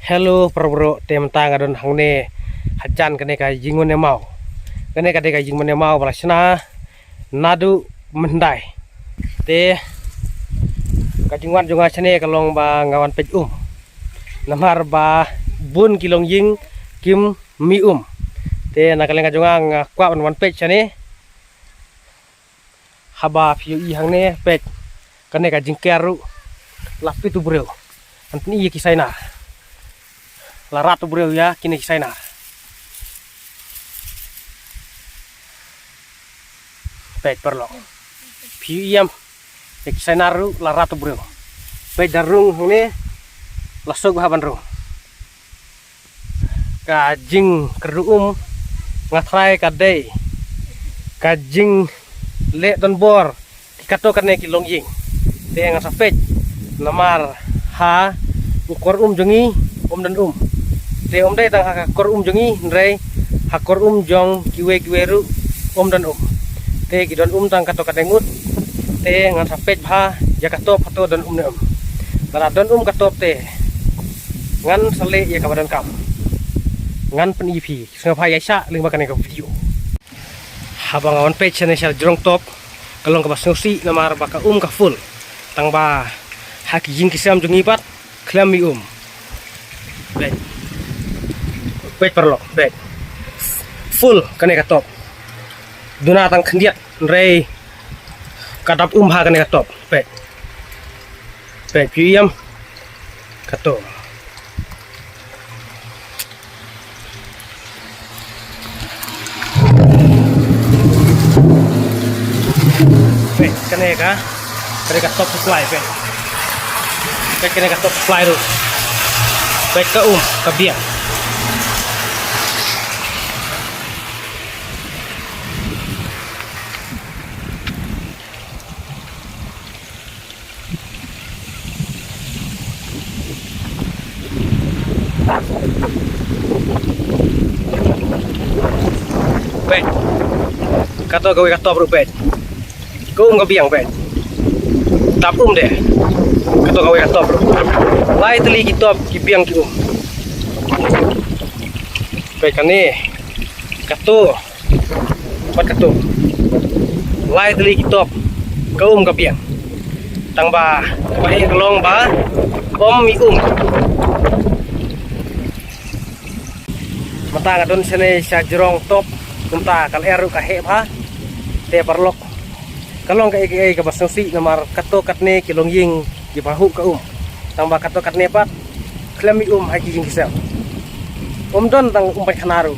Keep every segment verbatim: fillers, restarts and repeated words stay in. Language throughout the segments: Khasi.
Hello para bro, te mynta nga don hangne hajan kane ka jingwan ïa maw. Kane ka dei ka jingwan ïa maw ba la shna naduh mynhyndai. Te ka jingwan jong nga shane ka long ba nga wan peit um. Namar ba bun ki longïing kim mih um. Te na ka liang ka jong nga nga kwah ban wan peit shane. Haba phi ïohi hangne peit, kane ka jingker ruh la pit u briew. Ngan pyni ïa ki sainar. La rat u briew ïa kine ki sainar. Peit paralok. Phi ïohi em, ïa ki sainar ruh la rat u briew. Peit da rung hangne, la suk bha ban rung. Ka jingkyrduh um nga tharai ka dei ka jingleh donbor ki katto katne ki longïing. Te ngan sa peit namar ha u kor um jong ngi um don um. Te um dei tang ha ka kor um jong ngi, hynrei ha kor um jong kiwei kiwei ruh um don um. Te ki don um tang katto katne ngut. Te ngan sa peit bha ïa ka top hato don um ne em. Lada don um ka top te ngan sa leh ïa kaba donkam. Ngan pyni ïa phi. Sngewbha ïa shah lyngba kane ka video. Haba nga wan peit shane sha jrong top, ka long kaba sngewsih namar ba ka um ka full. Tang ba ha ki ïing ki sem jong ngi pat khlem mih um. Peit. Peit paralok, peit. Full kane ka top. Duna tang khyndiat, hynrei ka dap um ha kane ka top. Peit. Peit, phi ïohi em. Kato. Peit, kane ka, kane ka top supply, peit. Peit, kane ka top supply ruh. Peit, ka um ka biang. Peit. Kato kawei ka top ruh peit. Ka um ka biang peit. Dap um de. Kato kawei ka top ruh. Lai tylli ki top ki biang ki um. Peit kane. Kato. Pat kato. Lai tylli ki top. Ka um ka biang. Tang ba kaba heh ka long ba ym mih um. Mynta nga don shane sha jrong top. Kumta ka lyer ruh ka heh bha. Te paralok, ka long kaei kaei kaba sngewsih namar katto katne ki longïing kiba huh ka um. Tang ba katto katne pat khlem mih um ha ki ïing ki sem. Ym don tang um pynkhana ruh.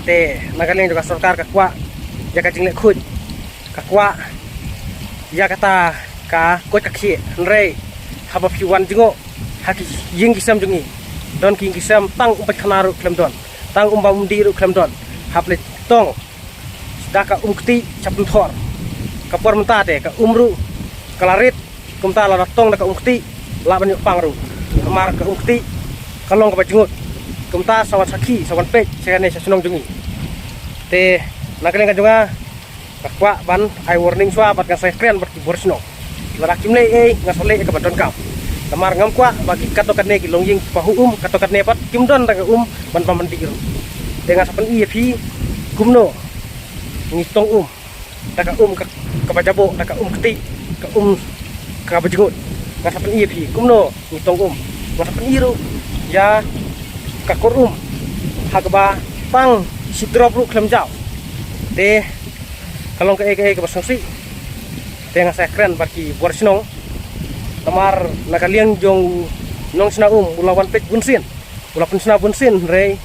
Te na ka liang jong ka sorkar ka kwah ïa ka jingleh khuid, ka kwah ïa kata ka koit ka khiah. Hynrei haba phi wan jngoh ha ki ïing ki sem jong ngi, don ki ïing ki sem tang um pynkhana ruh khlem don, tang um bam um dih ruh khlem don. Hap leit tong da ka um ktieh sha pynthor. Ka por mynta te ka um ruh ka la rit. Kumta lada tong da ka um ktieh lah ban ïoh pang ruh. Namar ka um ktieh ka long kaba jngut. Kumta sa wan sakhi, sa wan peit sha kane sha shnong jong ngi. Te na ka liang ka jong nga, nga kwah ban ai warning shuwa bad ngan sa kren bad ki bor shnong. Lada kim leh ei, ngan sa leh ïa kaba donkam. Namar ngam kwah ba ki katto katne ki longïing kiba huh um katto katne pat kim don tang ka um ban bam ban dih ruh. Te ngan sa pyni ïa phi kumno ngi tong um da ka um ka, kaba jaboh, da ka um ktieh, ka um kaba jngut. Ngan sa pyni ïa phi kumno ngi tong um. Ngan sa pyni ruh ïa ka kor um ha kaba tang shi drop ruh khlem jaw. Te ka long kaei kaei kaba sngewsih. Te ngan sa kren bad ki bor shnong. Namar na ka liang jong u nongshna um u la wan peit bunsien, u la pynshna bunsien, hynrei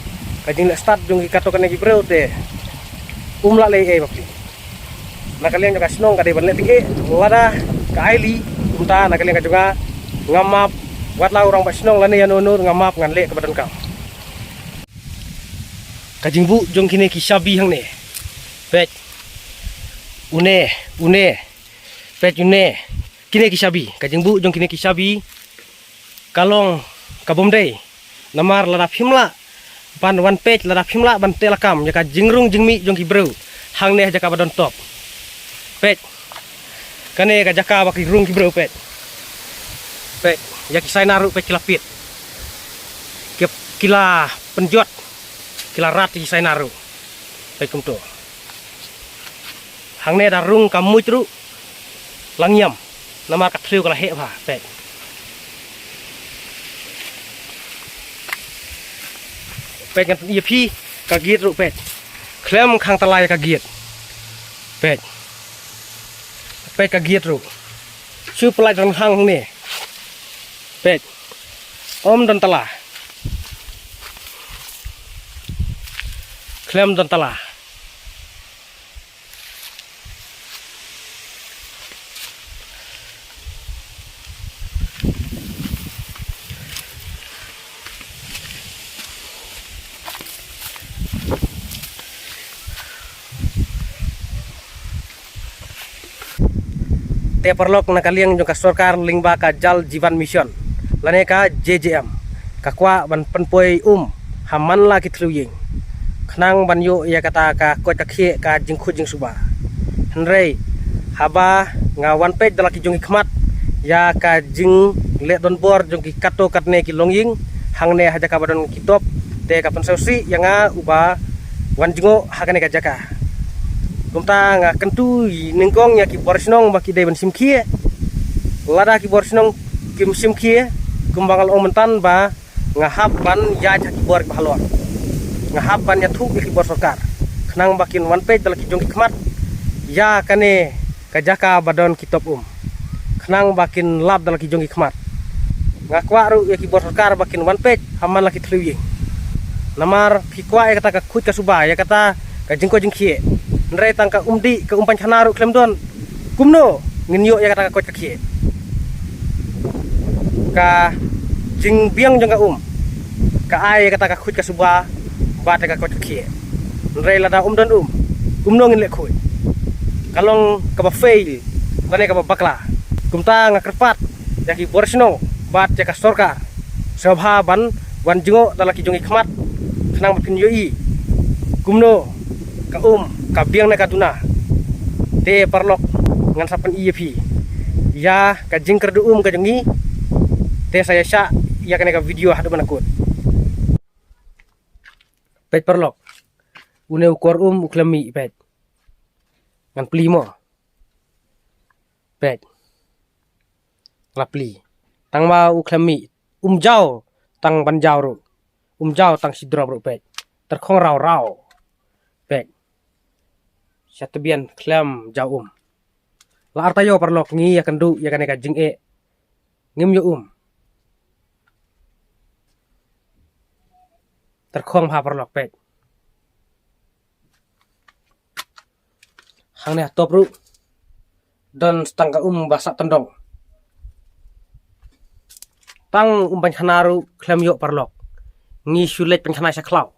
ka jingleh stad jong ki katto katne ki briew te um lah leh ei bapli. Na ka liang jong ka shnong ka dei ban leh tang ei, lada ka ai lih. Kumta na ka liang ka jong nga, nga map, wat la u rangbah shnong lane ïano ïano, nga map, ngan leh kaba donkam. Ka jingbuh jong kine ki shabi hangne. Peit. Une, une. Peit une. Kine ki shabi, ka jingbuh jong kine ki shabi ka long ka bym dei. Namar lada phim lah ban wan peit, lada phim lah ban teh lakam ïa ka jingrung jingmih jong ki briew hangne ha jaka ba don top. Peit. Kane ka jaka ba ki rung ki briew peit. Peit, ïa ki sainar ruh peit ki la pit. Ki, Ki la pynjot, ki la rat ïa ki sainar ruh. Peit kumto. Hangne da rung ka muid ruh la ngiam. Namar ka thliew ka la heh bha, peit. Peit ngan pyni ïa phi ka gate ruh, peit. Khlem khang tala ka gate. Peit. Peit ka gate ruh. Shu pynlait rynghang hangne. Peit. Ym don tala. Khlem don tala. Te paralok, na ka liang jong ka sorkar lyngba ka Jal Jeevan Mission lane ka J J M, ka kwah ban pynpoi um ha man la ki thliew ïing khnang ban ïoh ïa kata ka koit ka khiah ka jingkhuid jingsuba. Hynrei haba nga wan peit da la ki jong ki khmat ïa ka jingleh donbor jong ki katto katne ki longïing hangne ha jaka ba don ki top, te ka pynsngewsih ïa nga uba wan jngoh ha kane ka jaka. Kumta nga kyntu nyngkong ïa ki bor shnong ba ki dei ban shim khie. Lada ki bor shnong kim shim khie, kumba nga la ong mynta ba nga hap ban ïaid ha ki bor kiba halor. Nga hap ban ïathuh ïa ki bor sorkar khnang ba kin wan peit da la ki jong ki khmat ïa kane ka jaka ba don ki top um, khnang ba kin lap da la ki jong ki khmat. Nga kwah ruh ïa ki bor sorkar ba kin wan peit ha man la ki thliew ïing. Namar phi kwah ïa kata ka khuid ka suba, ïa kata ka jingkoit jingkhiah. Hynrei tang ka um dih, ka um painkhana ruh khlem don, kumno ngin ïoh ïa kata ka koit ka khiah? Ka jingbiang jong ka um ka ai ïa kata ka khuid ka suba bad ïa ka koit ka khiah. Hynrei lada um don um, kumno ngin leh khuid? Ka long kaba fail lane kaba bakla. Kumta nga kyrpad ïa ki bor shnong bad ïa ka sorkar sngewbha ban wan jngoh da la ki jong ki khmat khnang ba kin ïohi kumno ka um ka biang ne ka duna. Te paralok, ngan sa pyni ïa phi ïa ka jingkyrduh um ka jong ngi. Te sa ïa shah ïa kane ka video haduh ban kut. Peit paralok, une u kor um u khlem mih, peit. Ngan plie mo. Peit. La plie. Tang ma u khlem mih. Um jaw tang ban jaw ruh. Um jaw tang shi drop ruh, peit. Tyrkhong raw raw. Peit. Sha tbian khlem jaw um. La ar taïew paralok ngi ïakynduh ïa kane ka jingeh. Ngim ïoh um. Tyrkhong bha paralok, peit. Hangne ha top ruh don tang ka um ba sah tyndong. Tang um painkhana ruh khlem ïoh paralok. Ngi shu leit painkhana sha khlaw.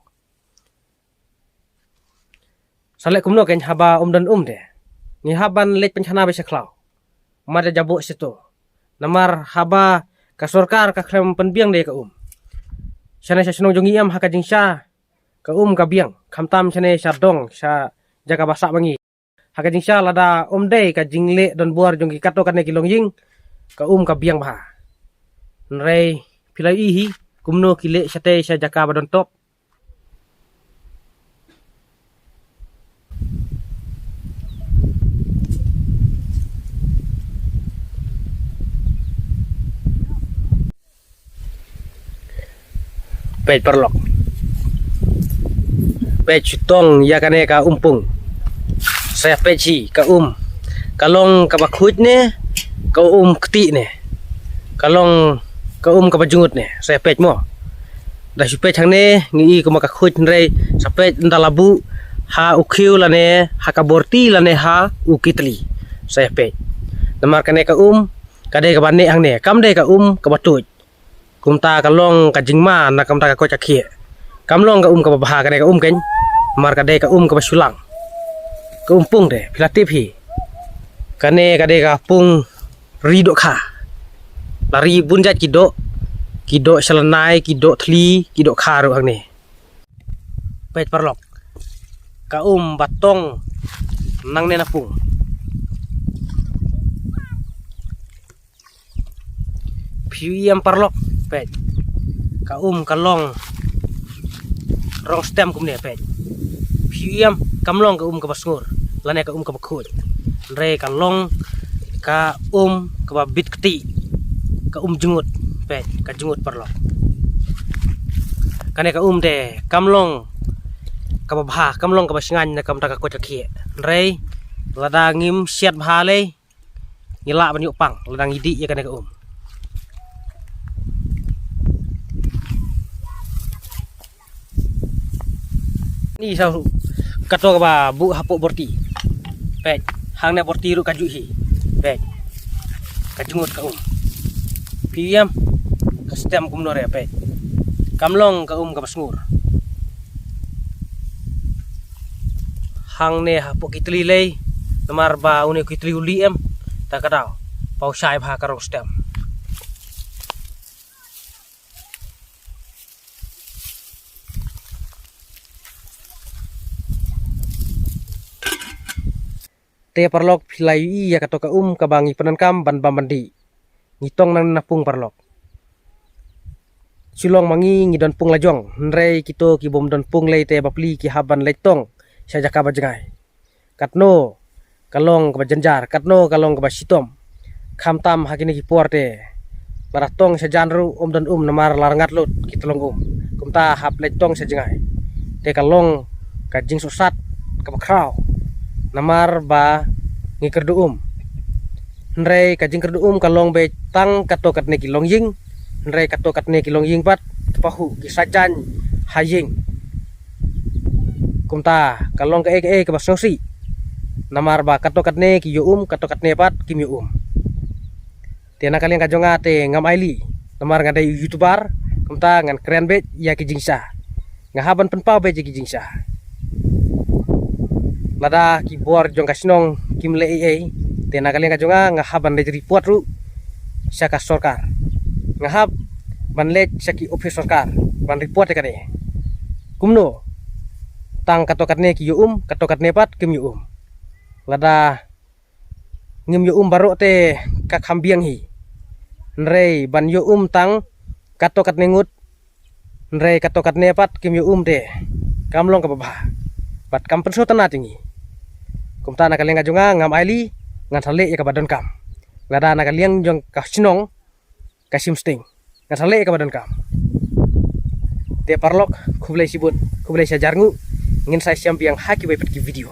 Sa leh kumno kein haba um don um te? Ngi hap ban leit painkhana beit sha khlaw. Mar da jaboh sha to. Namar haba ka sorkar ka khlem pynbiang de ka um. Shane sha shnong jong ngi em ha ka jingsha ka um ka biang, khamtam shane sha dong, sha jaka ba sah ma ngi. Ha ka jingsha lada um dei ka jingleh donbor jong ki katto katne ki longïing, ka um ka biang bha. Hynrei phi la ïohi hi kumno ki leh shatei sha jaka ba don top. Peit paralok. Peit shu tong ïa kane ka um pung. Sa peit shi ka um. Ka long kaba khuid ne, ka um ktieh ne. Ka long ka um kaba jngut ne. Sa peit mo. Da shu peit hangne ngi i kumba ka khuid, hynrei sa peit ynda la buh ha u khiew lane ha ka borti lane ha u kitli. Sa peit. Namar kane ka um ka dei kaba neh hangne, kam dei ka um kaba tuid. Kumta ka long ka jingma na kumta ka koit ka khiah. Kam long ka um kaba bha kane ka um kein. Namar ka dei ka um kaba shu lang. Ka um pung te phi la tip hi. Kane ka dei ka pung ri dohkha. La ri bun jait ki doh. Ki doh sha lanai, ki doh thli, ki dohkha ruh hangne. Peit paralok. Ka um ba tong nangne na pung. Phi ïohi em paralok, peit. Ka um ka long Rong stem kumne peit. Phi ïohi em, kam long ka um kaba sngur lane ka um kaba khuid. Hynrei ka long ka um kaba bit kti, ka um jngut. Peit, ka jngut paralok. Kane ka um te kam long kaba bha, kam long kaba shngain na ka bynta ka koit ka khieh. Hynrei lada ngim siat bha lei, ngi lah ban ïoh pang lada ngi dih ïa kane ka um. Ni sa kato kaba buh hapoh borti. Peit, hangne borti ruh ka juh hi. Peit, ka jngut ka um. Phi ïohi em, ka stem kumno re, peit. Kam long ka um kaba sngur. Hangne hapoh ki tli lei, namar ba une ki tli u lih em, ta ka daw ba u shai bha ka rong stem. Te paralok, phi la ïohi ïa kato ka um kaba ngi pyndonkam ban bam ban dih. Ngi tong na na pung paralok. Shilong ma ngi ngi don pung la jong, hynrei kito ki bym don pung lei te bapli ki hap ban leit tong sha jaka ba jngai. Katno ka long kaba jynjar, katno ka long kaba shitom. Khamtam ha kine ki por te, lada tong sha jan ruh ym don um namar la rngat lut ki tyllong um. Kumta hap leit tong sha jngai. Te ka long ka jingsohsat kaba khraw namar ba ngi kyrduh um. Hynrei ka jingkyrduh um ka long beit tang kato katne ki longïing, hynrei kato katne ki longïing pat ki pahuh, ki sajan ha ïing. Kumta ka long kaei kaei kaba sngewsih. Namar ba kato katne ki ïoh um, kato katne pat kim ïoh um. Te na ka liang ka jong nga te ngam ailad, namar nga dei u YouTuber, kumta ngan kren beit ïa ki jingshisha. Nga hap ban pynpaw beit ïa ki jingshisha. Lada ki bor jong ka shnong kim leh ei ei, te na ka liang ka jong nga, nga hap ban leit report ruh sha ka sorkar. Nga hap ban leit sha ki ophis sorkar ban report ïa kane. Kumno? Tang kato katne ki ïoh um, kato katne pat kim ïoh um. Lada ngim ïoh um baroh te ka kham biang hi. Hynrei ban ïoh um tang kato katne ngut, hynrei kato katne pat kim ïoh um te kam long kaba bha. Bad kam pynsngewtynnat ïa ngi. Kumta na ka liang ka jong nga ngam ailad, ngan sa leh ïa kaba donkam. Lada na ka liang jong ka shnong ka shim sting, ngan sa leh ïa kaba donkam. Te paralok, khublei shibun, khublei shihajar nguh. Ngin sa ïashem biang ha kiwei pat ki video.